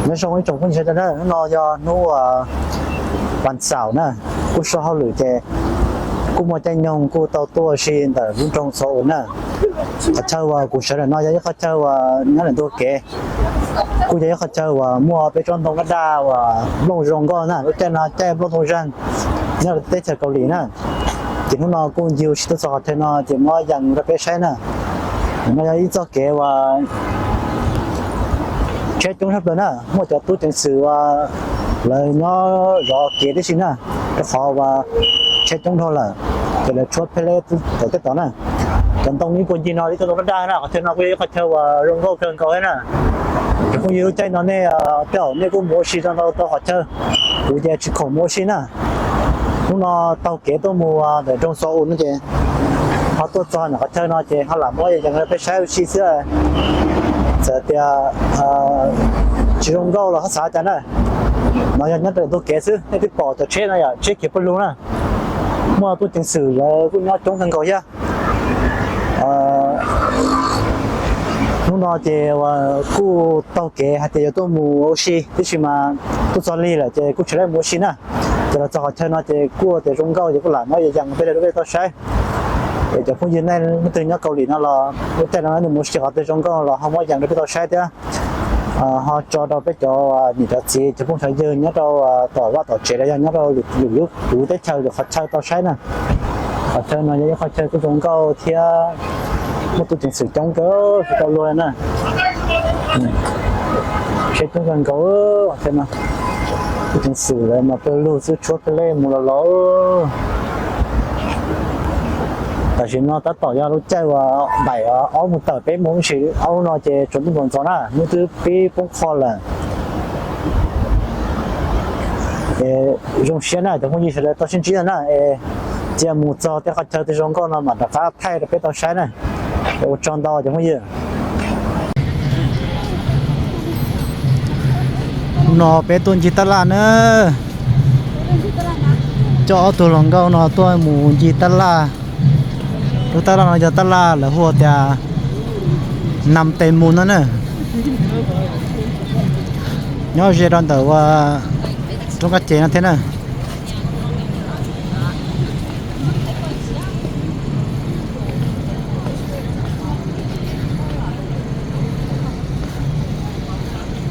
Nyob zoo ib tsoom phooj ywg sawv daws na, hnub no yog hnub vas xaum na, kuj so hauj lwm ces kuj muaj caij nyoog kuj tau tuaj ua si ntawm lub nroog Xov Us na. Qhov chaw uas kuv sawv ntawm no yog ib qhov chaw uas nyob ntawm ntu kev, kuj yog ib qhov chaw uas muaj peb tsob ntoo daj daj uas nplooj zoo nkauj na, lub caij no caij nplooj ntoo zeeg nyob teb chaws Kaus Lim na. Ces hnub no kuj ncig ua si tuaj txog qhov chaw no ces muab yees rau peb saib na. No yog ib txoj kev uas tsheb coob tshaj plaws na, muaj cov tub ceev xwm uas lawv nyob zov kev tib si na, rau qhov uas tsheb coob dhau lawm, ces lawv tshuab pheb leb tawm tej tod na. Cov ntoo ib puag ncig no ib tug ntoo daj daj na, qhov chaw no kuj yog ib qhov chaw uas zoo nkauj kawg nkaus thiab na. Cov phooj ywg, lub caij no nej tej zaum nej kuj mus ua si tau ntau tau qhov chaw, kuv ces tsis khoom mus ua si na. Hnub no taug kev tuaj mus ntawm nroog Xov Us no ces ho tuaj txog ntawm qhov chaw no ces ho lam muab yees rau peb saib ua si xwb. Txawm tias tsis zoo nkauj los ho xav cas na, no yog nyob rau ntug kev xwb, nej twb pom cov tsheb no yom, tsheb kiag pawg lug na. Muaj tub ceev xwm lawv kuj nyob coob kawg nkaus thiab. Hnub no ces kuj taug kev hais tias yuav tuaj mus ua si, tiam sis mas tuaj txog lig lawm ces kuj tsis tau mus ua si na. Ces los txog qhov chaw no ces kuj tias zoo nkauj ces kuj lam muab yees rau peb rau peb tau saib. Es cov phooj ywg nej leej twg nyob Kaus Lim no los lub caij no nej mus ua si qhov twg zoo nkauj los ho muab yees rau peb tau saib thiab. Ho tso rau peb cov niam cov txiv cov phooj cov ywg nyob rau tom vaj tom tsev los yog nyob rau lwm lub teb chaws lwm qhov chaw tau saib na. Qhov chaw no yog ib qhov chaw kuj zoo nkauj thiab muaj tub ceev xwm coob kawg tsis tau luag na. Tsheb coob kawg nkaus qhov chaw no. Tub ceev xwm lawv mas pawg lug xwb, tshuab pheb leb mus los los. Tam sim no tab tom yog lub caij uas daim ob moos tawm peb moos ib sim, ob lub no ces tsaus ntuj ntxov ntxov na, hnub twb pib poob qho lawm. Es zoo siab na cov phooj ywg sawv daws tau sib ntsib no na, es cia mus txog tej qhov chaw twg zoo nkauj no mam rov qab thaij rau peb tau saib na. Es ua tsaug ntau cov phooj ywg. Hnub no peb tuaj ncig tab laj na, coj ob tug hluas nkauj no tuaj mus ncig tab laj. Lub tab laj no yog tab laj lawv hu tias Nam Tes Mus no na. Nyob ze rau ntawm ua roob kab ces no thiab na.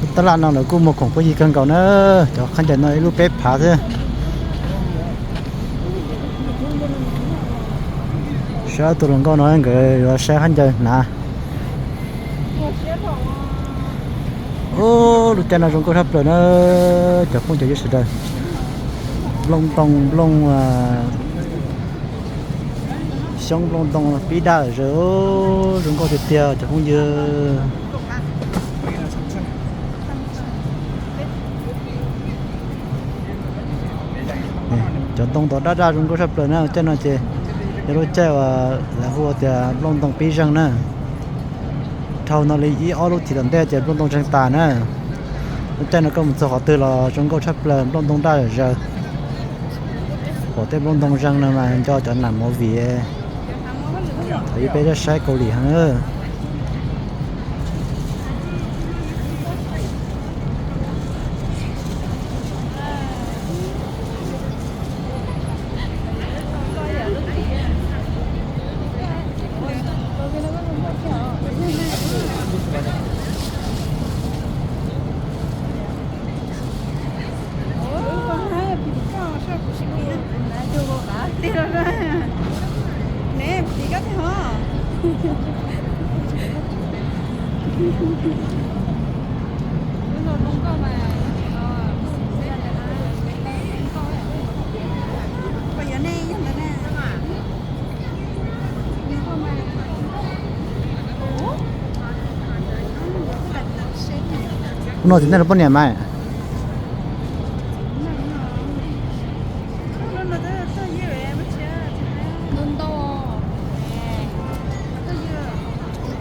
Lub tab laj no lawv kuj muag khoom phooj ywg kawg nkaus na. Cov khaub ncaws no ib lub peb phav xwb. Saib ob tug hluas nkauj no nkawd yuav saib khaub ncaws hnav. Ub, lub caij no zoo nkauj tshaj plaws na cov phooj cov ywg sawv daws. Nplooj ntoo nplooj xyoob nplooj ntoo pib daj zaws, zoo nkauj tiag tiag cov phooj ywg. Cov ntoo tod daj daj zoo nkauj tshaj plaws na, caij no ces yog lub caij uas lawv hu tias nplooj ntoo pib zeeg na. Dhau no li ib ob lub thiv tom ntej ces nplooj ntoo zeeg tas na. Lub caij no koj mus txog qhov twg los zoo nkauj tshaj plaws, nplooj ntoo daj zaws. Pom tej nplooj ntoo zeeg no mas nco cov nam movie. Thaum ub peb saib Kaus Lim heev. Hnub no tsis nej los poj niam mas.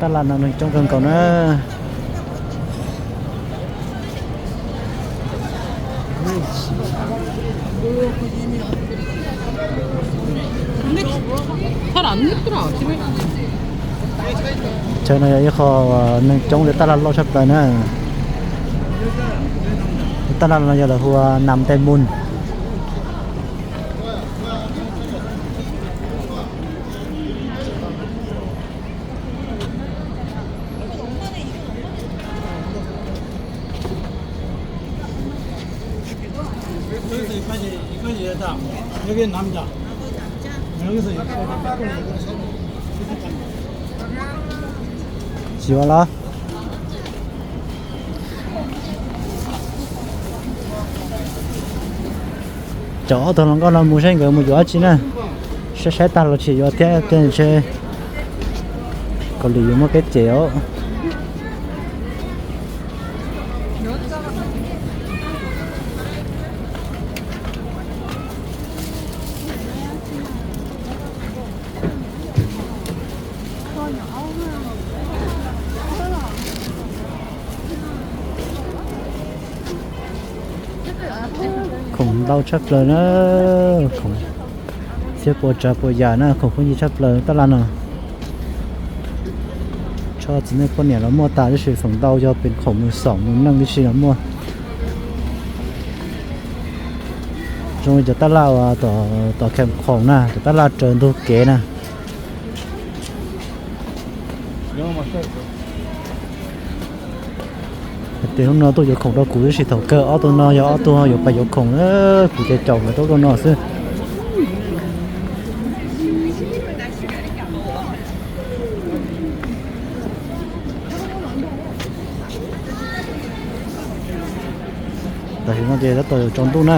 Tab laj no neeg coob kawg nkaus na. Chaw no yog ib qho neeg coob thiab tab laj loj tshaj plaws na. Tab laj no yog lawv hu ua nam nte mus. Tsis ua los. Cov ob tug hluas nkauj no mus saib nkawd mus yuav dab tsi na. Saib saib tag los tsis yuav thiab, tej ntshe Kaus Lim yuav muaj kev cem os. Khoom ntau tshaj plaws na, khoom txhiab pua tsav pua yam na, khoom phooj ywg tshaj plaws tab laj no. Tso txiv neej poj niam los muaj tas, tab sis feem ntau yog pem khoom mus xoom mus neej tib si los muaj. Zoo li cov tab laj uas tom kheem khoom na, cov tab laj raws ntug kev na. Hais tias hnub no tuaj yuav khoom rau kuv, tab sis thaum kawg ob tug no yog ob tug yuav pais yuav khoom, kuv ces caum nkawd tuaj rau no xwb. Tam sim no ces tab tom yuav tsaus ntuj na.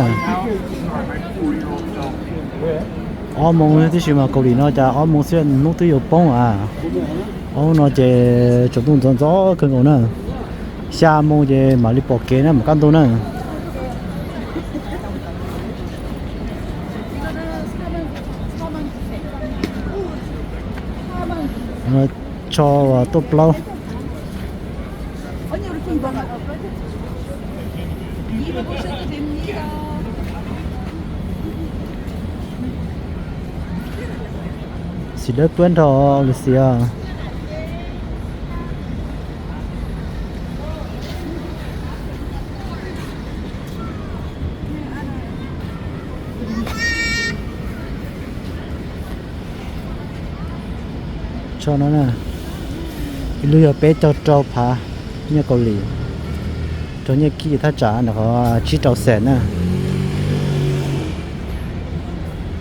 Ob moo tib si mas Kaus Lim no cas ob moo xwb hnub twb yuav poob a. Ob hnub no ces tsaus ntuj ntxov ntxov kawg nkaus na. Xya moo ces mam li pom kev na, mam kaj ntug na. Tso tuaj plaub. Xim dawb puab nrog Lucia. Tso no na, ib lub yog peb caug rau phav nyiaj Kaus Lim, rau nyiaj kib thaj tsam ntawm qhov tsib rau xees na.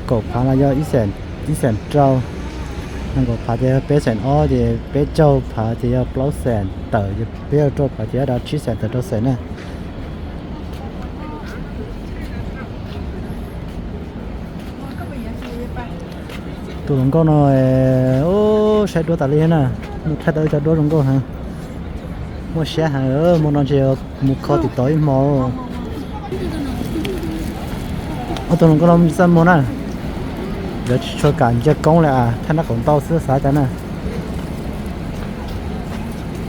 Kaum phav los yog ib xees rau, nees nkaum phav ces yog peb xees ob, ces peb caug phav ces yog plaub xees tawm, ces peb caug rau phav ces yog rau tsib xees tawm rau xees na. Tus hluas nkauj no, ub, saib duab tas li thiab na, mus thaij tau ib co duab zoo nkauj heev. Muaj siab heev, hmo no ntshe mus kho tim tod ib hmo. Ob tug hluas nkauj no txaj muag na, nkawd tsis tshua kam ntsia koob li as, thaij nab qaum ntau xwb xav cas na.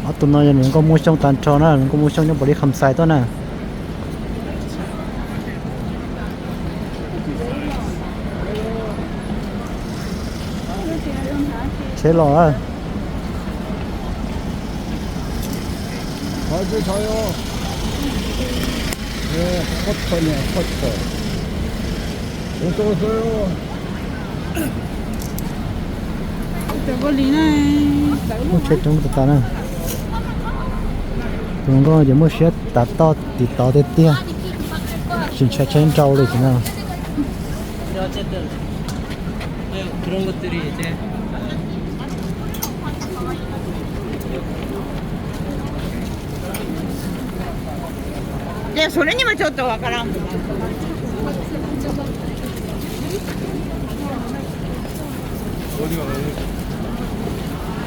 Ob tug no yog hluas nkauj Muaj Xyooj tag nrho na, hluas nkauj Muaj Xyooj nyob Pov Li Kham Xais tuaj na. Tsheb los. Muaj tsheb coob tas tas na. Tus hluas nkauj ces muaj siab tas toj tim tod tiag tiag, tsis ntshai tsheb nrau li tus no.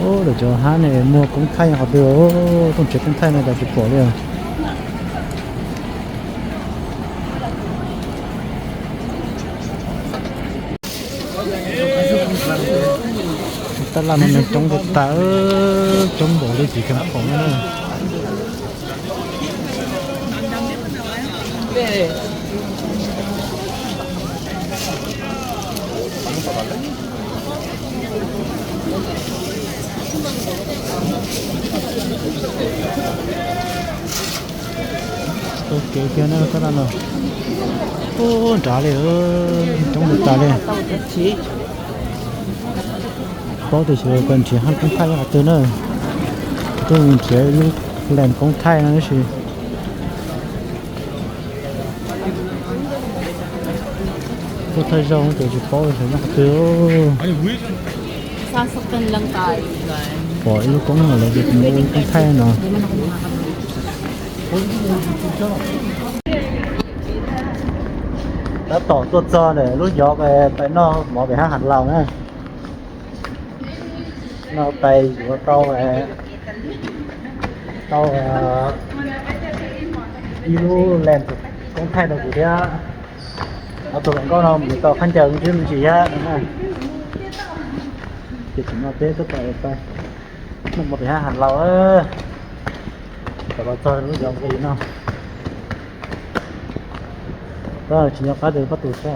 Ub, lawv cov hab ne muag koob thaij qhov twg, rooj tsev koob thaij no cas tsis pom li. Tab laj no neeg coob tas tas, coob npaum li tsis kheev khoom na. Tau kev kiag na, tab laj no. Ub, nrad li, coob li tas li. Paub tias xyov koj nrhiav haj koob thaij qhov twg na. Twb nrhiav ib lub lees koob thaij no tab sis tuaj thaij zaug ces tsis paub xyov nyob qhov twg. Pom ib lub koob no lawv tias tus no ua koob thaij no. Tab tom tuaj txog ntawm lub yov pais noj mov pem hab Has Laus na. Noj pais yuav tau, tau ib lub lees koob thaij rau kuv thiab. Ob tug hluas nkauj no mus tau khaub ncaws me ntsis me ntsis thiab no na. Ces tam no peb tab tom pais noj mov pem hab Has Laus. Tam los txog lub yov nqis no. Tsis nco qab tias pob tw tso.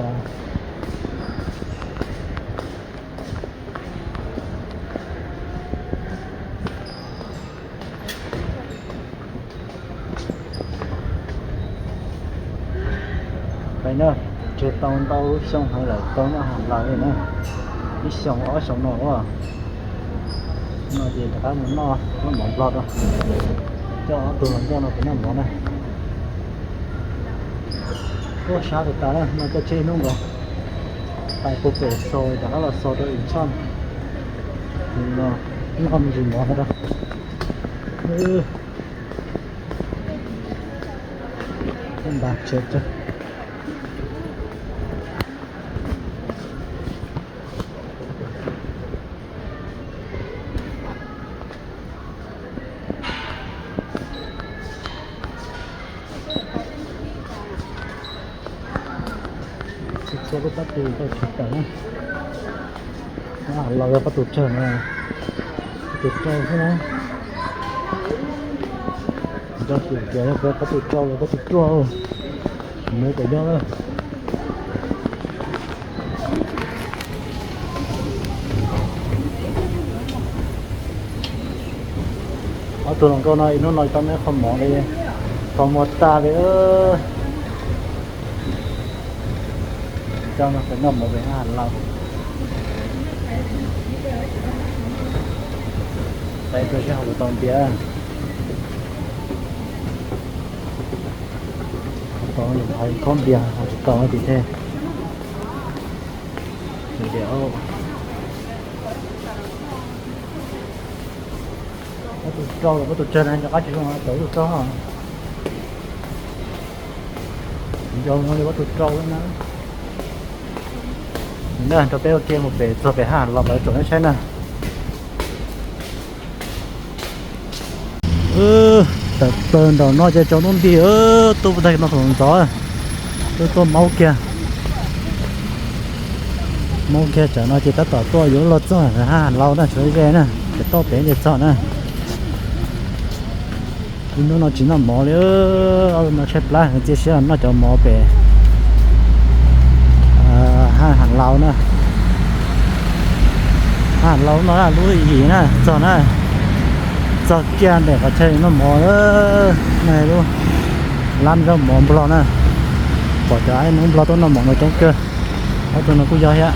Pais na, tsis tau ntau xyoo heev lawm tau noj Has Laus li na. Ib xyoos ob xyoos no ua no ces rov qab mus noj lub mov Nplog rau. Coj ob tug hluas nkauj no pem noj mov na. Tuaj sab tas tas na, no coj tsheb ib hnub nkaus. Pais puag pem xaus rov qab los xaus rau Ib Tshoj. Noj me ntsis mov rau. Npaj tsheb. Txhua lub pob tw tau tsis tawm na. Los yog pob tw tsawg no, pob tw rau xwb na. Nco xyuas tias yog pob tw rau los pob tw ruaj, mus kom nyob lawm. Ob tug hluas nkauj no ib hnub no tau neb qhov mov li, qhov muag tas li. Coj no pem noj mov pem hab Has Laus. Peb tuaj sib haus tau npias. Tau hais khaub npias haus tsis tau tim tej. Pob tw rau los pob tw tsawg na, nco qab tsis zoo, tau ib tug rau. Nco no li pob tw rau na. Nrog peb ua ke mus pem txog pem hab los mam tsom nej saib na. Tawm plaws nraum no ces tsaus ntuj nti, tuaj puag tag no thaum ntxov, tuaj tuaj maub kiag. Maub kiag tsam no ces tab tom tuaj yuav luag txog hab Has Laus na, tshuav ze na, ces toj pem ces txog na. Ib hnub no tsis noj mov li, ob lub no tshaib plab heev, cia siab noj cov mov pem hab Has Laus na. Hab Has Laus no lub yim na, txog na, txog kiag ntawm qhov chaw noj mov na, lub lab nroj mov Nplog na. Pom cov ab nub Nplog tuaj noj mov no coob kawg. Ob tug no kuj yog thiab.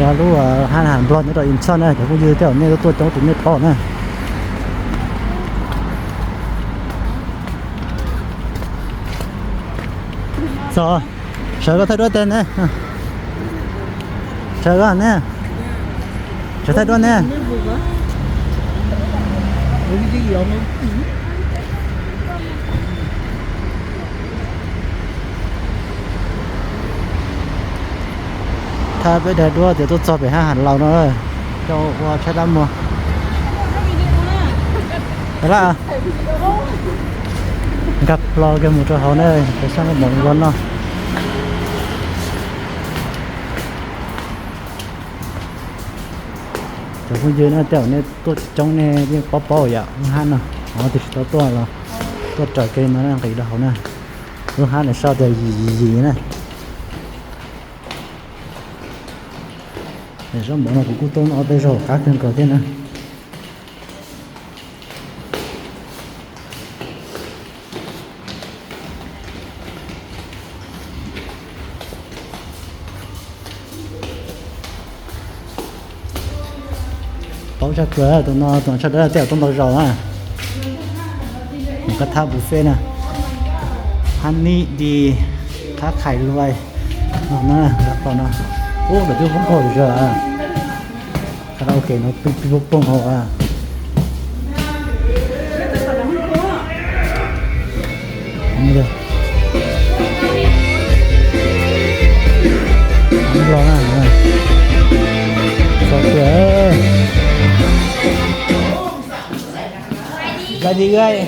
Yog lub hab Has Nplog nyob rau Ib Tshoj na, cov phooj ywg tej zaum nej tuaj coob tus nej paub na. Txog, sawv koj thaij duab tej ne. Sawv koj ne. Sawv thaij duab ne. Thaij peb daim duab tias tuaj txog pem hab Has Laus no, coj ua tshaib plab muag. Nkag plo kiag mus rau hauv ne, cov xyab noj mov Nplog no. Cov phooj ywg na, tej zaum nej tuaj tsis coob nej yeej paub paub yom, lub hab no, ho tus tsis tau tuaj los tuaj raws kev no nqis rau hauv na. Lub hab no sau tias yim yim yim na. Zaub mov no kuv kuj tuaj noj ob peb zaug qab kawg nkaus thiab na. Paub tshaj plaws tus no, tus no tshaj dawb tej zaum tuaj ntau zaus na. Koj thab buffet na, honey di, thab khais luai no na, qhov no. Ub, ntawm twb poob koj zog. Karaoke no pib pib poob poob hauv. Los na, txog tiag. Là gì đây?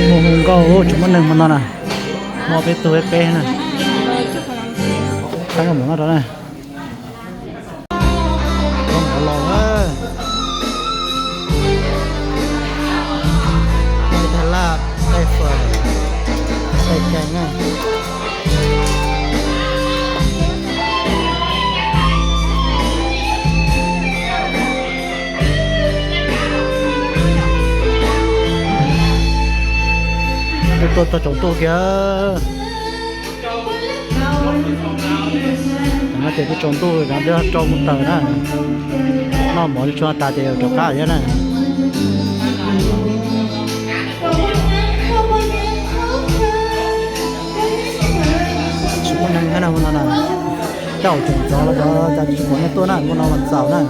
Mus hu nkauj tsis muaj neeg hmo no na. Muaj peb tug peb peb na. Txhab nkauj mus no rau na. Los na. Tej tag laj, tej fawm, tej ceev na. Tuaj txog tsaus ntuj kiag. No ces twb tsaus ntuj, rov rau mus taws na. Noj mov tsuag tas ces rov qab thiab na. Tsis muaj neeg thiab na hmo no na. Tej zaum tseem ntxov los cov cas tsis pom neeg tuaj na, hmo no vas xaum na.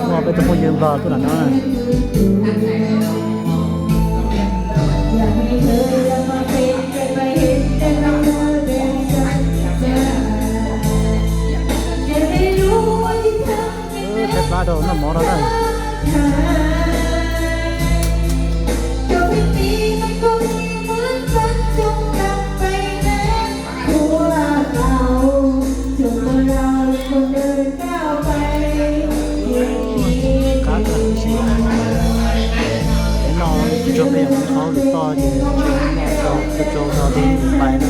Muaj peb tug phooj ywg Nplog tuaj nram no na. Tshaib plab rau noj mov rau na. Qab kawg thiab. Noj tsuag tsuag peb yog mus hauj lwm toj ces tsuag tsuag tau tib mus pais na.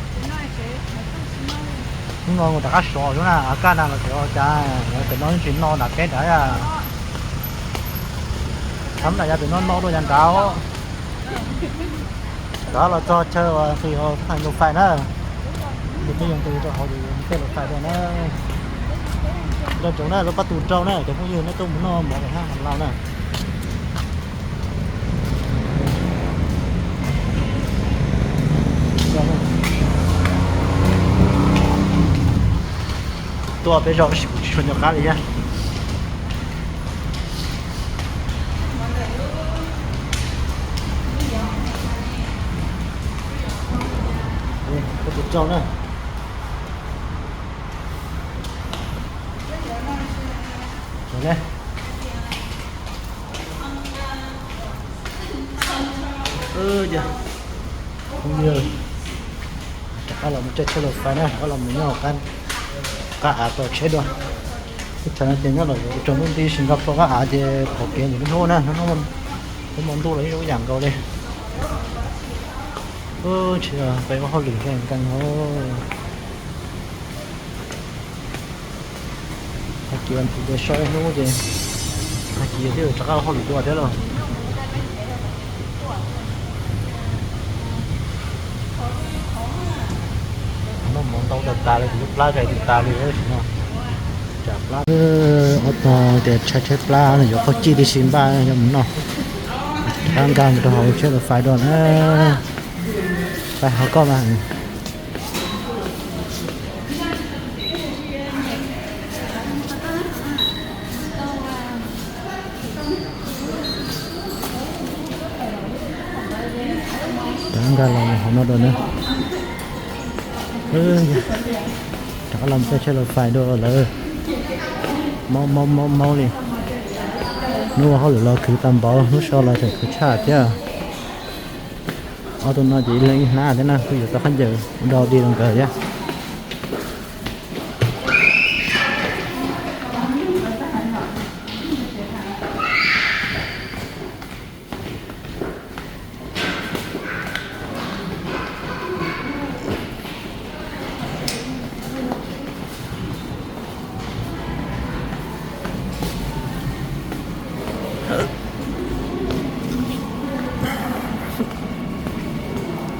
Hnub no mus rov qab sov xwb na, a kaj na los tseem ua cas, pem no tsis no nram teb nrad. Thaum nram yav pem no no dua yav nrad. Rov los txog chaw uas nqis hauv thaj mus fais na. Ces peb yuav nqis rau hauv ces tej los fais dua na. Nrog tsoom na lub pab tus rau na cov phooj ywg nej tuaj mus noj mov hab hauv Lauj na. Tuaj peb zos tab sis kuv tsis tshua nco qab li thiab. Pab tus rau na. Rov qab los mus caij tsheb laus fais na, rov qab los mus nyob qab av tau tsheb dua. Teb chaws no ces nyob los tsaus ntuj nti, Singapore qab av ces qhov kev ntawm lub hnub na, hnub no ntuj los ib yam nkaus li. Tsis peb ua hauj lwm nkees nkees os. Tag kis ntxiv ces so ib hnub ces tag kis thiaj rov qab ua hauj lwm dua thiab lauj. Noj mov ntau tas tas li, kuv lub plab zais tus tas li tab sis no. Tsam plab, ob tog tias tshaib tshaib plab no yuav qhov cij tib si npaj coj mus noj. Rov nkag mus rau hauv tsheb laus fais dua na. Fais hauv koj mas. Rov nkag los hauv no dua na. Rov qab los caij tsheb laus fais dua lawm. Maub maub maub maub li. Hnub ua hauj lwm los khwv tag npaum, hnub so los tseem khwv tshaj thiab. Ob tug no ces ib leeg ib hnab thiab na, kuj yuav tau khaub ncaws ua dog dig rau nkawd thiab.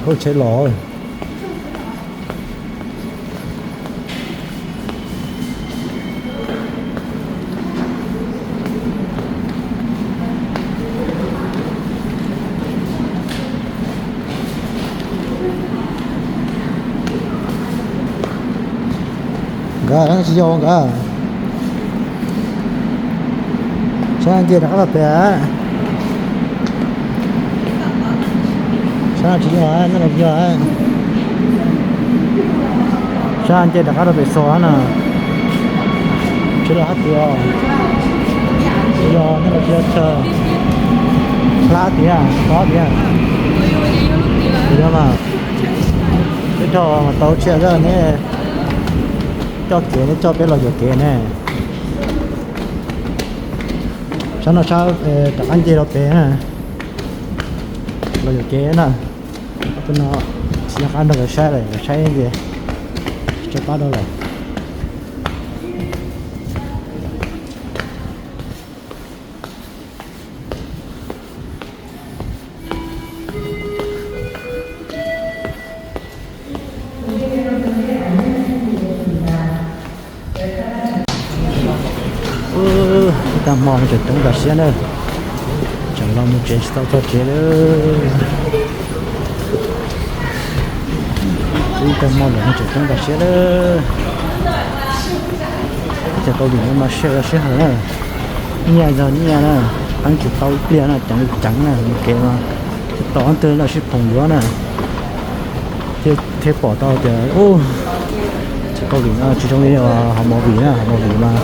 Ua tsheb los. Nkawd tsis yog nkawd. Sab nce rov qab los pem. Sab no tsis yog, nej los yog. Sab nce rov qab rau pem xos na. Tsis los hab tias yog nej los tsis yog chaw. Hlab tiag, tob tiag. Yog mas, peb dhau mas tau tsiaj zaj ne. Coj kev ne, coj peb los yuam kev ne. Sab no sab rov qab nce rau pem na. Los yuam kev na. Ob tug no tsis nco qab nrog lawv saib lawm, lawv saib ces tsis tso pab rau lawm. Ib tag hmo no tseem coob tas siab na. Tseem los mus tsev tsis tau txog tsev lawm. Ib tag hmo lawm no tseem coob tas siab lawm. Teb chaws Kaus Lim no mas siab zog siab heev na. Nyiaj zog nyiaj na, qeeb tsis tau ib pliag na, ceev li ceev na, mus kev mas tsis tau qeeb twg los sib phoom yuav na. Thiaj pom tau tias teb chaws Kaus Lim no tsis zoo li hauv movie na, hauv movie mas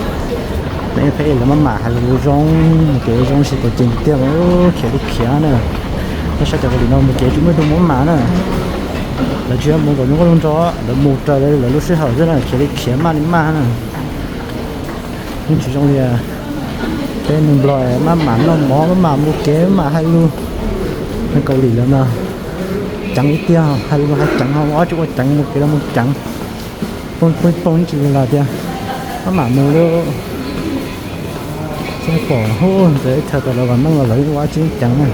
peb peb lawv maj mam hais lus zoo, mus kev zoo tsis tau ceev tiag mas khiav li khiav na. Tab sis cov Kaus Lim no mus kev tsis muaj tus maj mam na. Lawv tsis yog mus kom zoo nkauj zoo nraug, lawv mus raws lawv lub sij hawm xwb na, khiav li khiav maj li maj na. Yeej tsis zoo li peb neeg Nplog maj mam noj mov, maj mam mus kev, maj mam hais lus. Neeg Kaus Lim lawv mas Ceev ib tiag, hais lus hais ceev, ua tsis ua ceev, mus kev los mus ceev, poob poob poob tsis los tias, maj mam mus lawm. Txawj pom hu ntawd ib chaw tau los vam meej los lawv ua tsis ceev na.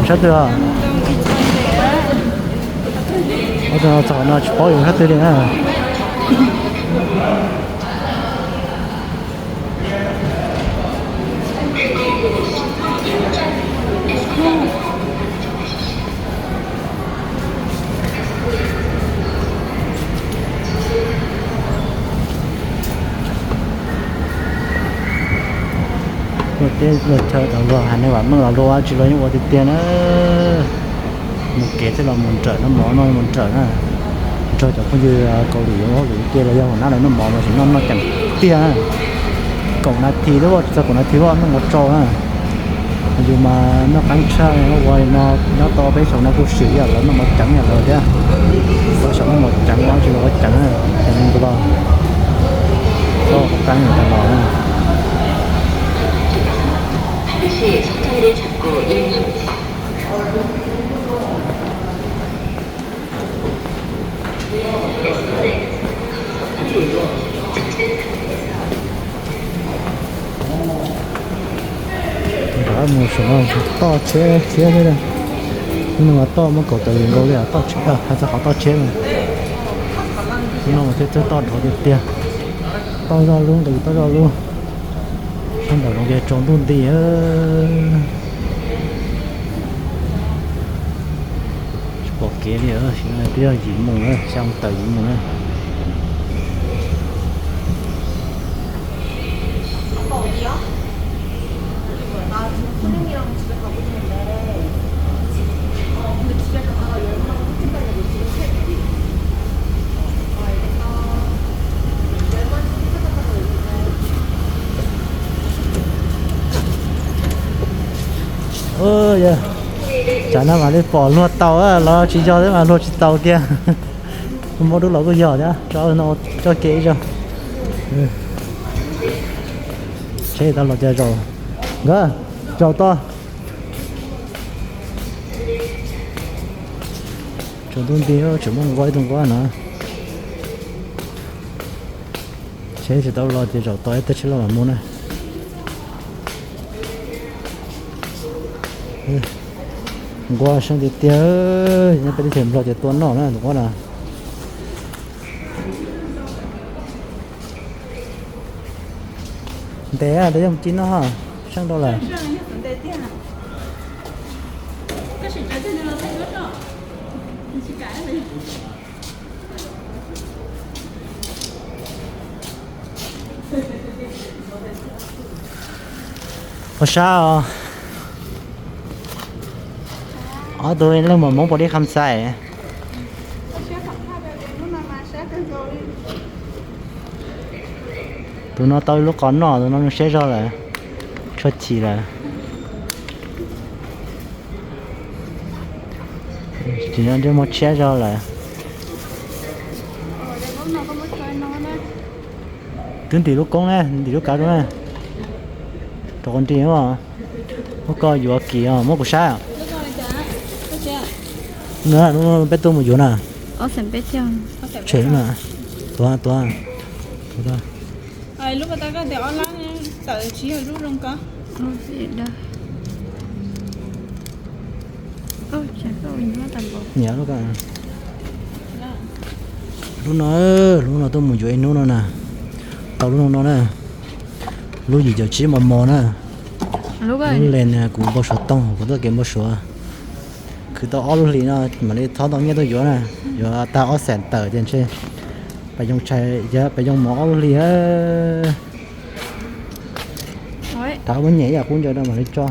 Sab twg os? Txog no tsis paub yus sab twg li na. Luag teb luag chaw tau luag hais nej vam meej los luag tsis los yeej ua tiag tiag na. Mus kev thiab los mus nrawm no, mov no mus nrawm na. Nrog cov phooj ywg Kaus Lim ua hauj lwm ua ke los yog hauv nab lawv noj mov mas tseem noj noj ceem tiag na. Kaum nas this thiab, tsis txog kaum nas this los noj mov tsau na. Yus mas noj qeeb tshaj ua no, nyob tau peb xyoos no kuj sim yam lawv noj mov ceev yam lawv thiab. Peb xyoos noj mov ceev no tsis los ua ceev na, ces nws los txhob qeeb tas los na. Nrad mus saum no toj tsheb thiab xwb. Hnub no mas toj muaj kaum tawm yus nkaus li toj tsheb, hais txog qhov toj tsheb no. Hnub no mas thiaj txawj toj dhau tiag tiag. Toj zoj lub nqis toj zoj lub. Sab nraum zoov ces tsaus ntuj nti. Tsis pom kev li, twb yog yim moos na, xya moos tawm yim moos na. Tsam no mam li pom luag tau, los tsis yog thiab mas luag tsis tau kiag. Muab dub los kuj yog thiab, tso no coj kev ib zaug. Tsheb tau los cas zaum, nkawd zaum toj. Tsaus ntuj nti tseem muaj nquab ib tug nquab no. Tsheb tsis tau los ces zaum toj ib teg tsheb los mam mus na. Nquab seeb tiag tiag, nyob peb teb chaws Nplog ces tua noj na tus nquab no. Ntev, ntev yog mus ci noj, seeb rau lawm. Ua sab os. Ob tug leej muam Hmoob puas dib kham xais. Tus no tau ib lub qos noj, tus no nws siab zog lawm, tshuav chim lawm. Tis no ntsej muag tshiab zog lawm. Twb ntim lub koob na, ntim lub kav rau na. Rau qhov nrig, muab koj yuav kis os, muab kuv saib. Peb tuaj mus yuav na. Tshem na. Tuav, tuav. Nyiam lub ko. Lub no, lub no tuaj mus yuav ib hnub no na. Tau lub no no na. Lub yim caum tsib mos mos na. Lub len kuv npau suav toog, kuv tuaj kev npau suav. Khwv tau ob lub hlis no mam li thov ntau nyiaj tuaj yuav na. Yuav tag ob xees tawm ces ntshe pais yoo tshais, pais yoo mov ob lub hlis. Thaum muab nyem ib yam qub ncaws no mam li tso.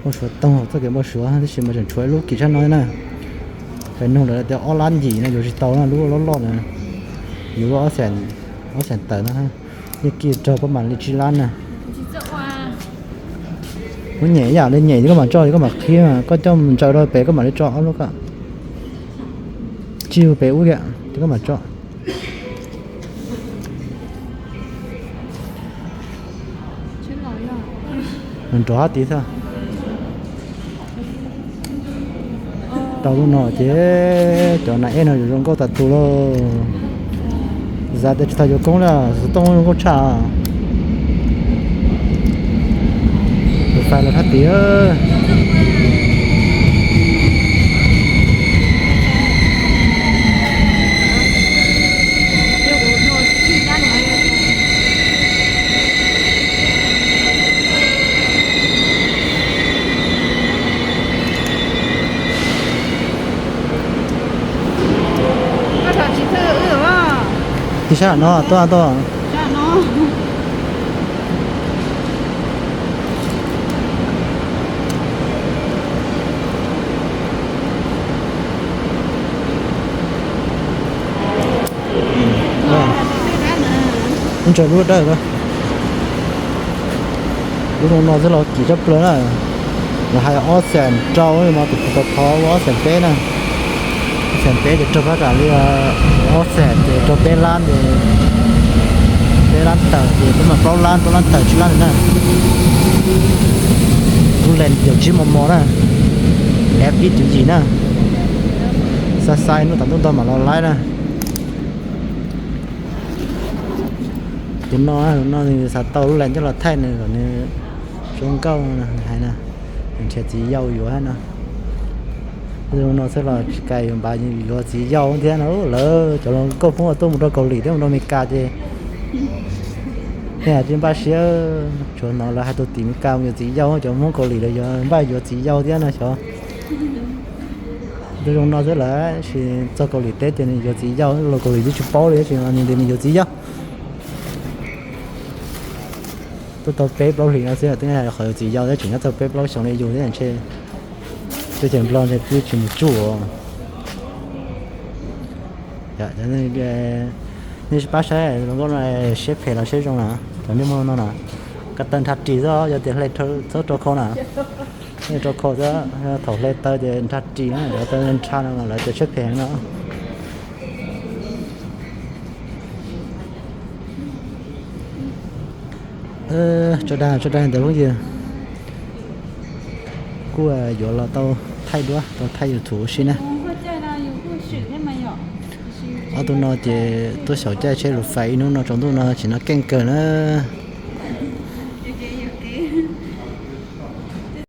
Npau suav toog, txoj kev npau suav tab sis mas tseem tshuav ib lub kis tshab no na. Peb nug lawv tias ob lab yim no yuav tsis tau na, lub loj loj na. Yuav ob xees tawm no, nyiaj kis raug pab mam li tsib lab na. Muab nyem ib yam li nyem koj mam tso, koj mam qhib, koj coj mus ntsaws rau pem koj mam li tso ob lub ko. Tsij hu pem ub thiab. Koj mam tso. Nws nrov hab tid xwb. Tau lub no ces cov nas ej no yuav zoo nkauj tas tus lauj. Xav tias tsis tau yuav koob na, xov tooj zoo nkauj tshaj. Tus fais los thab tid. Ib sab no tuaj tuaj. Ntsaws lub dawb, lub zoo no xwb los kim tshaj plaws na. Lawv hais ob xees rau mas tus phov thov ua ob xees peb na. Ob xees peb ces raug phab tsam li ob xees ces rau peb lab ces peb lab tawm ces peb mas plaub lab, plaub lab tawm tsib lab na. Lub lees yog tsib mos mos na, F ib cuv yim na. Xa xai hnub tas ntuj ntog mam los laib na. Tus no, tus no nws xav tau lub lees coj los thaij nws kom nws zoo nkauj hais na. Nws nrhiav txiv yau yuav hab no. Zoo no xwb los tsis kam yuav npav yuav txiv yau thiab no. Lawv cov hluas nkauj Hmoob tuaj mus rau Kaus Lim thiab mus rau Amelikas ces nej tsis npaj siab, tsuas hnov lawv hais tus tim Amelikas mus yuav txiv yau, cov Hmoob Kaus Lim lawv yuav npaj yuav txiv yau thiab no xyov. Tus zoo no xwb lawm, sis txog Kaus Lim teb ces nws yuav txiv yau, los Kaus Lim twb tsis paub li tab sis nws tias nws yuav txiv yau. Tuaj tau peb plaub hlis no xwb twb hais qhov yuav txiv yau thiab, tseem nyob txog peb plaub xyoos li yus thiab ntshe. Teb chaws Nplog ntshe twb tsis mus tsuj. Nej pab saib hluas nkauj no siab phem los siab zoo na, cov nej muaj no na, ko taw nrhab ris xwb, yog tias hle txhob rau khau na, rau khau xwb, thaum hle taw ces nrhab ris na, cov taw nrhab no lawv tias siab phem no. Tso dag tso dag ntawd phooj ywg, kuj yuav los tau thaij duab tau thaij YouTube ua si na. Ob tug no ces tuaj xyaum caij tsheb lus fais ib hnub no tsaus ntuj no tsis no keej kawg na.